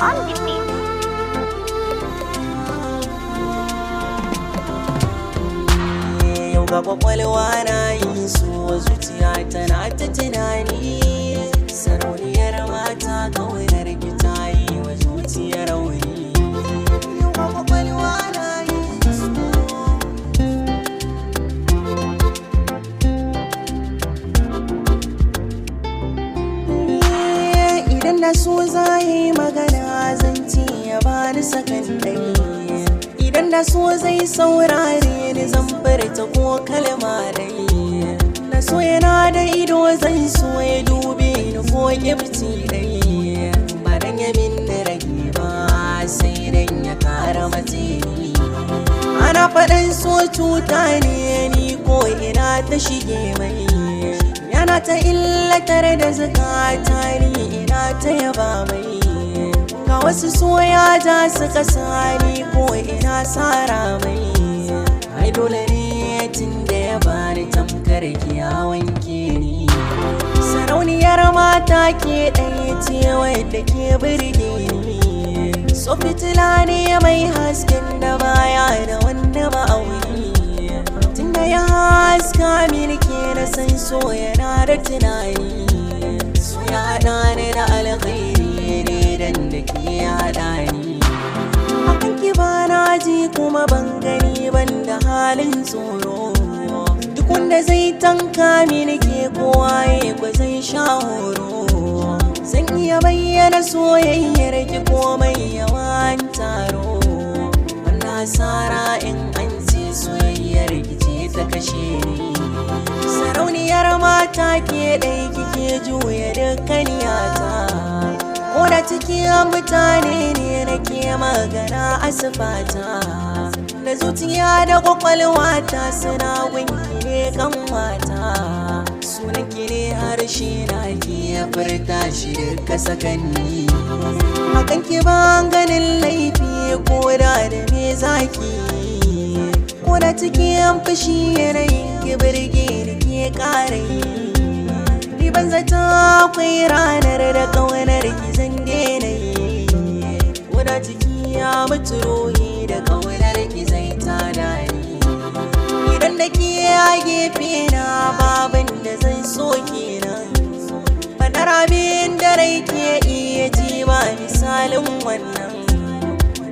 On the beat. Yau ga kwakwalwa na yi so, zuciya tana ta tunani. Sarauniyar mata, kaunar ki ta yi wa zuciya rauni. Yau ga kwakwalwa na yi so. Idan na so za yi magana, zan ya bani sakan ɗaya. Idan na so zai saurare ni, zan furta ko kalma ɗaya. Na so yana da ido, zan so ya dube ni ko kibci ɗaya. Ba dan ya min rage ba, sai dan ya kara matse ni. Ana faɗin so cuta ne, ni ko ina ta shige mai. Yana ta illatar da zakata, ni ina ta yaba mai. Ga wasu soya ja suka sani, ko ina sara mai. Ai dole ne, tun da ya bani tamkar kiyawan ni. Sarauniyar mata, ke ɗaya ce wadda ke birge ni. So fitila ne mai hasken da baya da wanda ma'auni. Tunda ya haska mini ke, na san so yana da tunani. So ya haɗa ni da alkhairi ne, dan da ke haɗa ni. Akan ki ba na ji kuma ban gani, ban da halin tsoro. Duk wanda zai tanka mini ke, kowa ya kwa zai sha horo. Zan iya bayyana soyayyar ki komai yawan taro. Wannan asara in an ce soyayyar ki ce ta kashe ni. Sarauniyar mata, ke ɗai kike juya dukkaniyata. Ko da cikin mutane ne nake magana a sifata. Da zuciya da kwakwalwata suna gunki ne kan mata. Sunan ki ne harshe na ke ya furta shi duka sakanni. Akan ki ban ganin laifi ko da da me zaki. Ko da cikin fushi, yanayin ki birge ni ke ƙara yi. Ni ban zata akwai ranar da ƙaunar ki zan daina yi. Ko da ciki ya mutu, ruhi da ƙaunar ki zai tada ni. Idan da ke a gefe na, babin da zan so kenan. Faɗar abin da rai ke iya ji ba misalin wannan.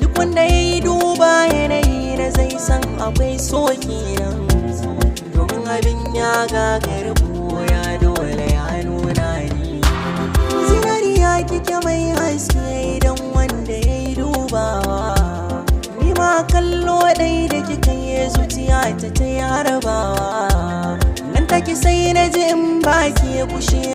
Duk wanda ya yi duba yanayi na zai san akwai so kenan. Domin abin ya gagari ya dole ya nuna ni. Zinariya kike mai haske idan wanda ya yi dubawa. Ni ma kallo ɗai da kika yi, zuciya ta ta yi harbawa. Nan take sai na ji in baki kushe.